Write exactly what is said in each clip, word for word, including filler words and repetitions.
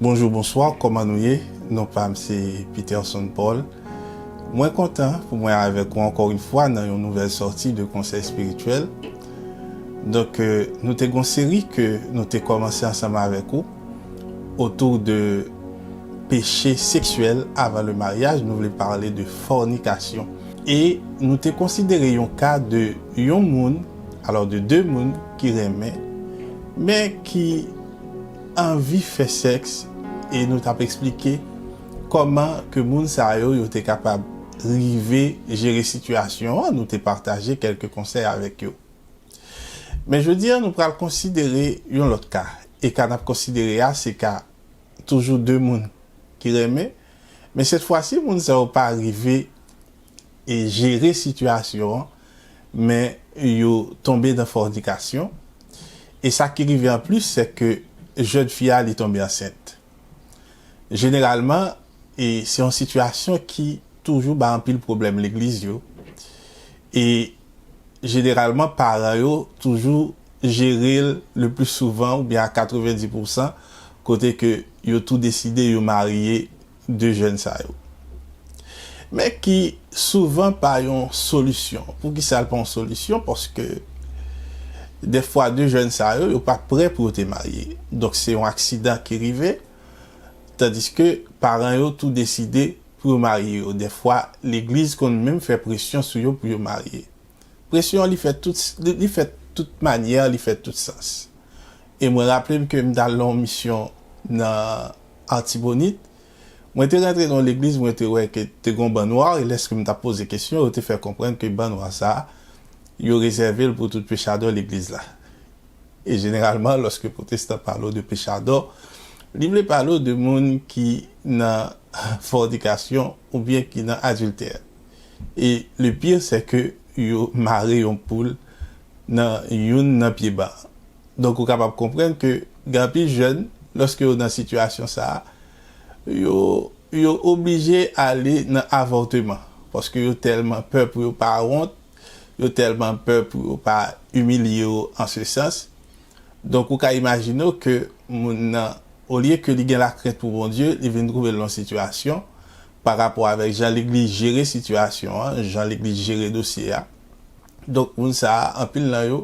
Bonjou, bonswa, kòman nou ye? Non pa m se Peterson Paul. Mwen kontan pou mwen avèk ou ankò yon fwa nan yon nouvèl sòti de konsèy espirityèl. Donk, euh, nou te gon seri ke nou te kòmanse ansanm avèk ou otou de peche seksyèl avan le maryaj. Nou vle pale de fònikasyon. E nou te konsidere yon ka de yon moun, alò de de moun ki renmen, men ki anvi fè sèks, e nou t ap eksplike kòman ke moun sa yo, yo te kapab rive jere sitiyasyon an. Nou te pataje kèlke konsèy avèk yo. Men jodi a, nou pral konsidere yon lòt ka. E ka n ap konsidere a, se ka toujou de moun ki renmen, men sèt fwa si moun sa yo pa rive e jere sitiyasyon an, men yo tonbe nan fònikasyon. E sa ki rive anplis, se ke jèn fi a, li tonbe ansent. Jeneralman, e se yon sitiyasyon ki toujou ba anpil pwoblèm legliz yo. E jeneralman, paran yo toujou jere l le pli souvan, oubyen a katrevenndis pousan, kote ke yo tou deside yo marye de jèn sa yo. Men ki souvan pa yon solisyon. Poukisa l pa yon solisyon? Paske dèfwa de jèn sa yo, yo pa prè pou yo te marye. Donk, se yon aksidan ki rive, tandiske paran yo tou deside pou yo marye yo. Dèfwa, legliz konn menm fè presyon sou yo pou yo marye. Presyon an, li fèt tout, li, li fèt tout manyè, li fèt tout sans. E mwen raple m ke m t al nan yon misyon nan Artibonite. Mwen te rantre nan yon legliz, mwen te wè ke te gon ban nwa, e lèske m t ap poze kesyon, yo te fè konprann ke ban nwa sa a, yo rezève l pou tout pechadò legliz la. E jeneralman, lòske pwotestan pale w de pechadò, li vle pale w de moun ki nan fònikasyon oubyen ki nan adiltè. E le pire, se ke yo mare yon poul nan youn nan pye ban. Donk, ou kapab konprann ke gen anpil jèn, lòske yo nan sitiyasyon sa a, yo, yo oblije ale nan avòteman. Paske yo tèlman pè pou yo pa wont, yo tèlman pè pou yo pa imilye yo an se sans. Donk, ou ka imajine w ke moun nan, olye ke li gen lakrent pou Bondye, li vin twouve l nan sitiyasyon pa rapò avèk jan legliz jere sitiyasyon an, jan legliz jere dosye a. Donk, moun sa a, anpil nan yo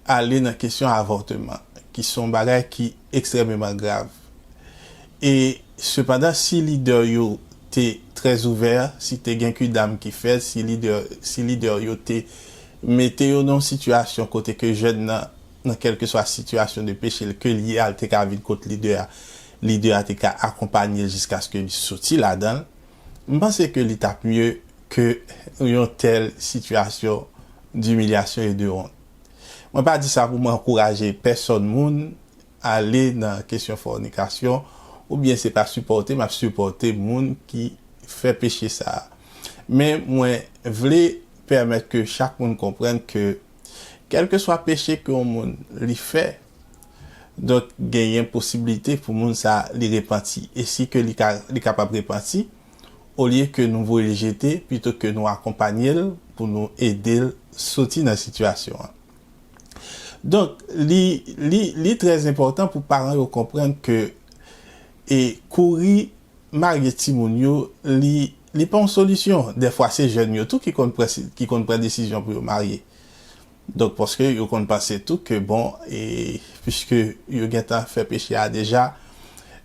ale nan kesyon avòteman, ki se yon bagay ki ekstrèmeman grav. E sepandan, si lidè yo te trè ouvè, si te gen kidam ki fèt, si lidè, si lidè yo te mete yo nan yon sitiyasyon kote ke jèn nan, nan kèlkeswa sitiyasyon de peche l ke l ye a, l te ka vin kot lidè a, lidè a te ka akonpanye l jiskaske li soti ladan l, m panse ke li t ap mye ke yon tèl sitiyasyon dimilyasyon e de wont. Mwen pa di sa pou mwen ankouraje pèsòn moun ale nan kesyon fònikasyon, oubyen se pa sipòte m ap sipòte moun ki fè peche sa a. Men mwen vle pèmèt ke chak moun konprann ke kèlkeswa peche ke yon moun li fè, donk genyen posiblite pou moun sa a li repanti. E si ke li ka, li kapab repanti, olye ke nou voye l jete, pito ke nou akonpanye l pou nou ede l soti nan sitiyasyon an. Donk, li, li, li trè enpòtan pou paran yo konprann ke e kouri marye timoun yo, li, li pa yon solisyon. Dèfwa, se jèn yo tou ki konn pran, ki konn pran desizyon pou yo marye. Donk, paske yo konn panse tou ke, bon, e, piske yo gentan fè peche a deja,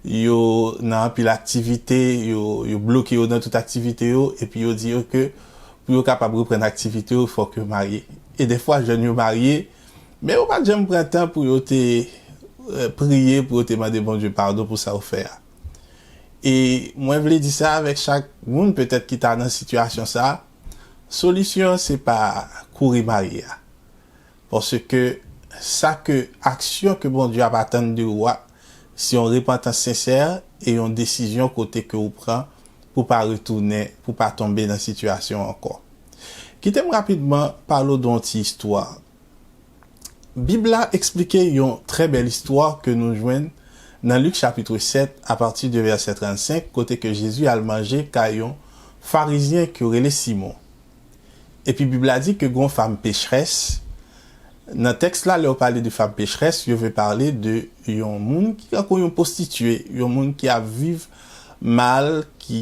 yo nan anpil aktivite, yo, yo bloke yo nan tout aktivite yo, epi yo di yo ke pou yo kapab reprann aktivite yo, fòk yo marye. E dèfwa, jèn yo marye, men yo pa t janm pran tan pou yo te, eh, priye, pou yo te mande Bondye padon pou sa yo fè a. E mwen vle di sa avèk chak moun petèt ki ta nan sitiyasyon sa a, solisyon an se pa kouri marye a. Paske sa ke, aksyon ke Bondye ap atann de ou a, se yon repantans sensè e yon desizyon kote ke ou pran pou pa retounen, pou pa tonbe nan sitiyasyon ankò. Kite m rapidman pale w de yon ti istwa. Bib la eksplike yon trè bèl istwa ke nou jwenn nan Lik chapit sèt, apati de vèsè trannsenk, kote ke Jezi al manje kay yon farizyen ke yo rele Simon. Epi Bib la di ke gon fanm pechrès Nan tèks la, lè yo pale de femme pécheresse, yo vle pale de yon moun ki tankou yon pwostitye, yon moun ki ap viv mal, ki,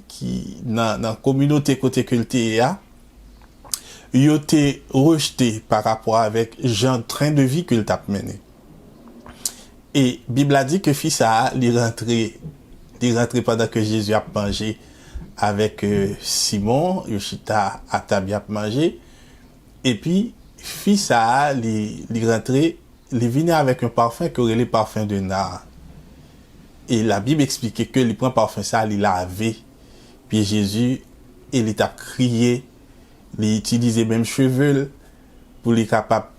ki nan, nan kominote kote ke l te ye a, yo te rejte pa rapò avèk jan tren de vi ke l t ap mennen. E Bib la di ke fi sa a, li rantre, li rantre pandan ke Jezi ap manje avèk, euh, Simon, yo chita atab y ap manje. Epi, fi sa a, li, li rantre, li vini avèk yon pafen ke yo rele pafen de nar. E Labib eksplike ke li pran pafen sa a, li lave pye Jezi, e li t ap kriye, li itilize menm cheve l pou li kapab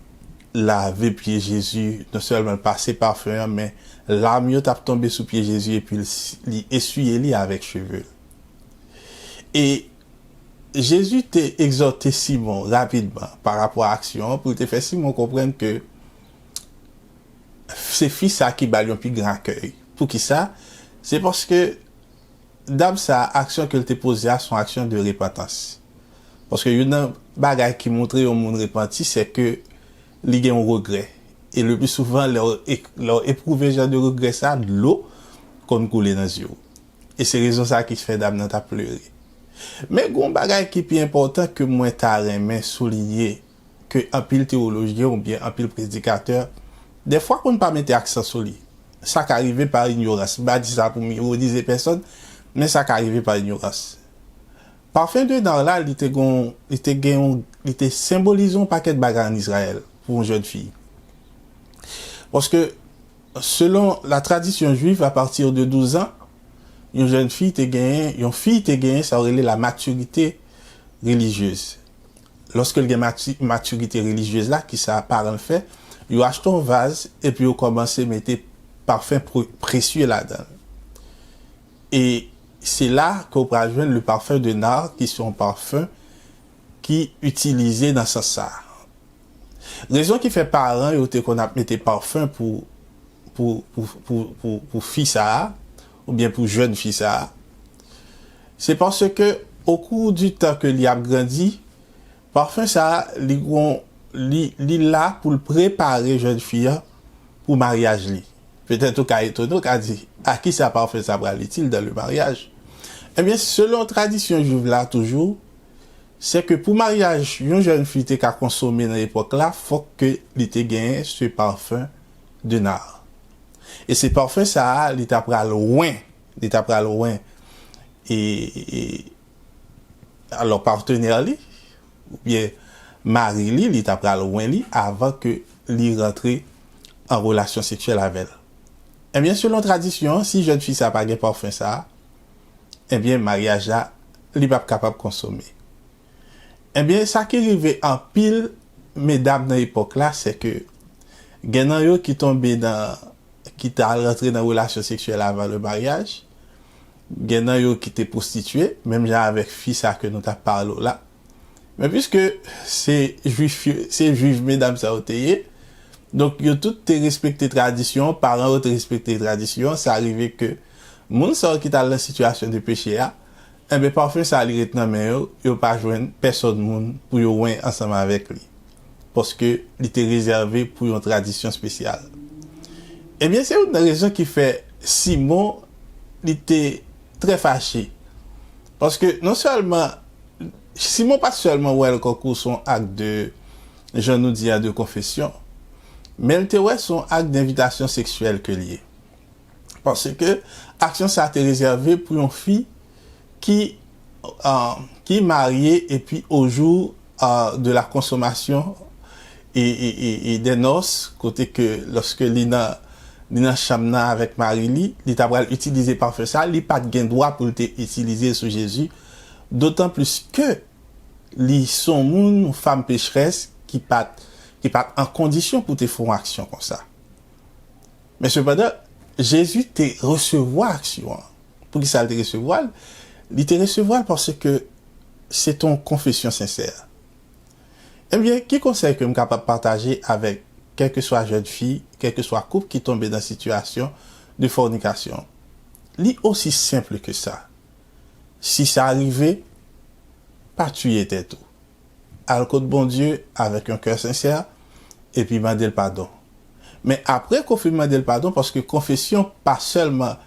lave pye Jezi. Non sèlman l pase pafen an, men lam yo t ap tonbe sou pye Jezi, epi l, li eswiye li avèk cheve l. E Jezi te egzòte Simon rapidman pa rapò a aksyon an, pou l te fè Simon konprann ke se fi sa ki ba l yon pi gran akèy. Poukisa? Se paske dam sa, aksyon ke l te poze a, se yon aksyon de repantans. Paske youn nan bagay ki montre yon moun repanti, se ke li gen yon regrè. E le pli souvan, lè w ek-, lè w epwouve jan de regrè sa, dlo konn koule nan zye w. E se rezon sa ki fè dam nan t ap plere. Men gen yon bagay ki pi enpòtan ke mwen ta renmen soulinye, ke anpil teyolojyen oubyen anpil predikatè, dèfwa konn pa mete aksan sou li. Sa ka rive pa inyorans. M pa di sa pou m ironize pèsonn, men sa ka rive pa inyorans. Pafen de nar la, li te gon, li te gen yon, li te senbolize yon pakèt bagay ann Izrayèl pou yon jèn fi. Paske, selon la tradition juive, à partir de douze ans, yon jèn fi te genyen, yon fi te genyen sa yo rele la maturité religieuse. Lòske l gen mati-, matirite relijyez la, kisa paran l fè? Yo achte yon vaz epi yo kòmanse mete pafen pre-, presye ladan l. E se la ke w pral jwenn le parfum de nard, ki se yon pafen ki itilize nan sans sa a. Rezon ki fè paran yo te konn ap mete pafen pou, pou, pou, pou, pou, pou fi sa a, oubyen pou jèn fi sa a, se paske, au cours du temps ke li ap grandi, pafen sa a, li gon, li, li la pou l prepare jèn fi an pou maryaj li. Petèt ou ka etone, ou ka di, a kisa pafen sa pral itil dans le mariage? Ebyen, selon tradisyon jwiv la toujou, se ke pou maryaj yon jèn fi te ka konsome nan epòk la, fòk ke li te genyen se parfum de nard. E se pafen sa a, li ta pral wen, li ta pral wen, e, e, alò, patenè li, oubyen mari li, li ta pral wen li avan ke li rantre an relasyon seksyèl avè l. Ebyen, selon tradisyon an, si jèn fi sa pa gen pafen sa a, ebyen, maryaj la, li p ap kapab konsome. Ebyen, sa ki rive anpil medam nan epòk la, se ke gen nan yo ki tonbe nan, ki t al rantre nan relasyon seksyèl avan le maryaj, gen nan yo ki te pwostitye, menm jan avèk fi sa ke nou t ap pale w la. Men piske se jwif yo, se jwif medam sa yo te ye, donk yo tout te respekte tradisyon, paran yo te respekte tradisyon, sa rive ke moun sa yo ki t al nan sitiyasyon de peche a, enben, pafen sa a li ret nan men yo, yo pa jwenn pèsòn moun pou yo wen ansanm avèk li. Paske li te rezève pou yon tradisyon espesyal. Ebyen, se youn nan rezon ki fè Simon, li te trè fache. Paske non sèlman, Simon pa t sèlman wè l kankou se yon ak de, jan nou di a, de konfesyon, men l te wè se yon ak denvitasyon seksyèl ke l ye. Paske aksyon sa a te rezève pou yon fi ki, euh, ki marye epi au jour, euh, de la consommation et, et, et, et des noces, kote ke lòske li nan, li nan chanm nan avèk mari li, li ta pral itilize pafen sa, li pa t gen dwa pou l te itilize l sou Jezi, dotan plis ke li se yon moun, yon fanm pecherès ki pa t, ki pa t an kondisyon pou te fè yon aksyon konsa. Men sepandan, Jezi te resevwa aksyon an. Poukisa l te resevwa l? Li te resevwa l paske se te yon konfesyon sensè. Ebyen, ki konsèy ke m kapab pataje avèk kèlkeswa jèn fi, kèlkeswa koup ki tonbe nan sitiyasyon de fònikasyon? Li osi senp ke sa. Si sa rive, pa tiye tèt ou. Al kot Bondye avèk yon kè sensè, epi mande l padon. Men apre ke w fin mande l padon, paske konfesyon pa sèlman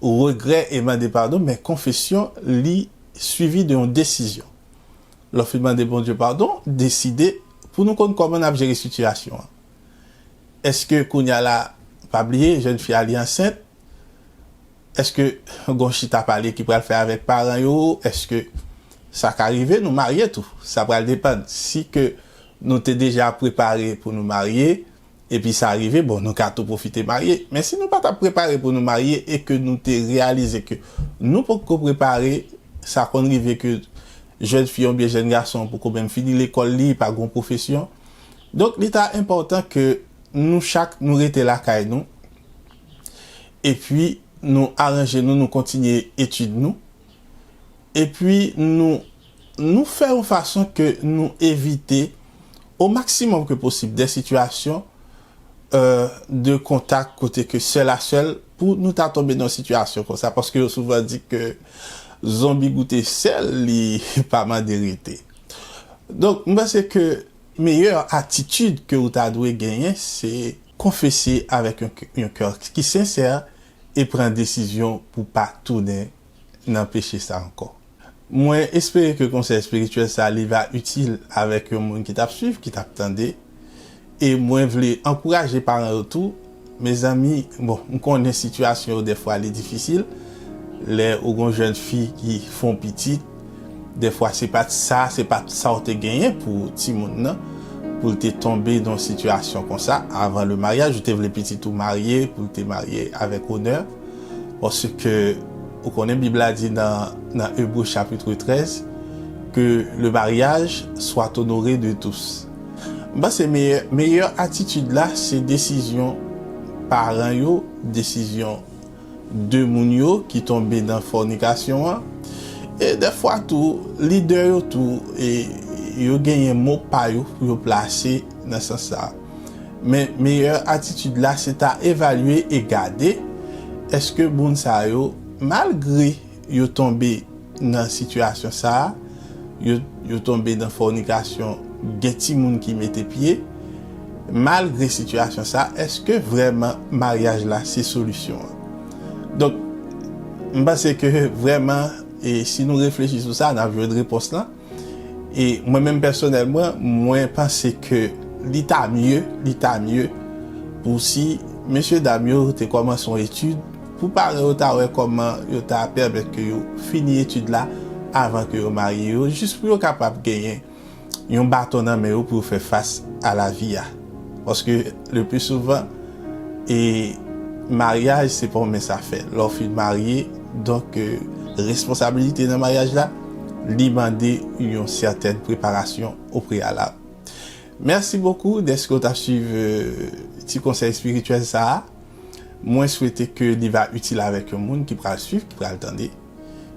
regrè e mande padon, men konfesyon li swivi de yon desizyon. Lè w fin mande Bondye padon, deside pou nou konn kòman n ap jere sitiyasyon an. Èske kounye a la, pa bliye, jèn fi a li ansent? Èske gon chita pale ki pral fè avèk paran yo? Èske sa ka rive, nou marye tou? Sa pral depann. Si ke nou te deja prepare pou nou marye, epi sa rive, bon, nou ka tou pwofite marye. Men si nou pa t ap prepare pou nou marye e ke nou te reyalize ke nou poko prepare, sa konn rive ke jèn fi oubyen jèn gason poko menm fini lekòl li, pa gon pwofesyon. Donk, li ta enpòtan ke nou chak, nou rete lakay nou, epi nou aranje nou, nou kontinye etid nou, epi nou, nou fè yon fason ke nou evite o maksimòm ke posib de sitiyasyon, euh, de kontak kote ke sèl a sèl pou nou ta tonbe nan sitiyasyon konsa, paske yo souvan di ke zonbi goute sèl, li pa mande rete. Donk, m panse ke meyè atitid ke ou ta dwe genyen, se konfese avèk yon, yon kè ki sensè e pran desizyon pou pa tounen nan peche sa ankò. Mwen espere ke konsèy espirityèl sa li va itil avèk yon moun ki t ap swiv, ki t ap tande. E mwen vle ankouraje paran yo tou. Mezanmi, bon, m konnen sitiyasyon yo dèfwa li difisil. Lè ou gon jèn fi ki fè yon pitit, dèfwa se pa t sa, se pa t sa w te genyen pou timoun nan, pou l te tonbe nan yon sitiyasyon konsa avan le maryaj. Ou te vle pitit ou marye, pou l te marye avèk onè. Paske ou konnen Bib la di nan, nan Ebre chapit trèz, que le mariage soit honoré de tous. M panse meyè, meyè atitid la, se desizyon paran yo, desizyon de moun yo ki tonbe nan fònikasyon an. E dèfwa tou, lidè yo tou, e, yo genyen mo pa yo pou yo plase nan sans sa. Men meyè atitid la, se ta evalye e gade, èske moun sa yo, malgre yo tonbe nan sitiyasyon sa a, yo, yo tonbe nan fònikasyon, gen timoun ki mete pye, malgre sitiyasyon sa, èske vrèman maryaj la se solisyon an? Donk, m panse ke vrèman, e si nou reflechi sou sa, n ap jwenn repons lan. E mwen menm pèsonèlman, mwen panse ke li ta mye, li ta mye pou si mesye dam yo te kòmanse yon etid pou paran yo ta wè kòman yo ta pèmèt ke yo fini etid la avan ke yo marye yo, jis pou yo kapab genyen yon baton nan men yo pou yo fè fas a lavi a. Paske le pli souvan, e maryaj se pa yon mens a fè. Lè w fin marye, donk, e, responsabilite nan maryaj la, li mande yon sètèn preparasyon o preyalab. Mèsi bokou dèske w t ap swiv, e, ti konsèy espirityèl sa a. Mwen swete ke li va itil avèk yon moun ki pral swiv, ki pral tande.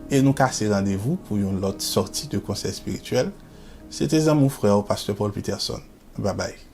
E nou kase randevou pou yon lòt sòti de konsèy espirityèl. Se te zanmi w frè w, Pastè Paul Peterson. Babay.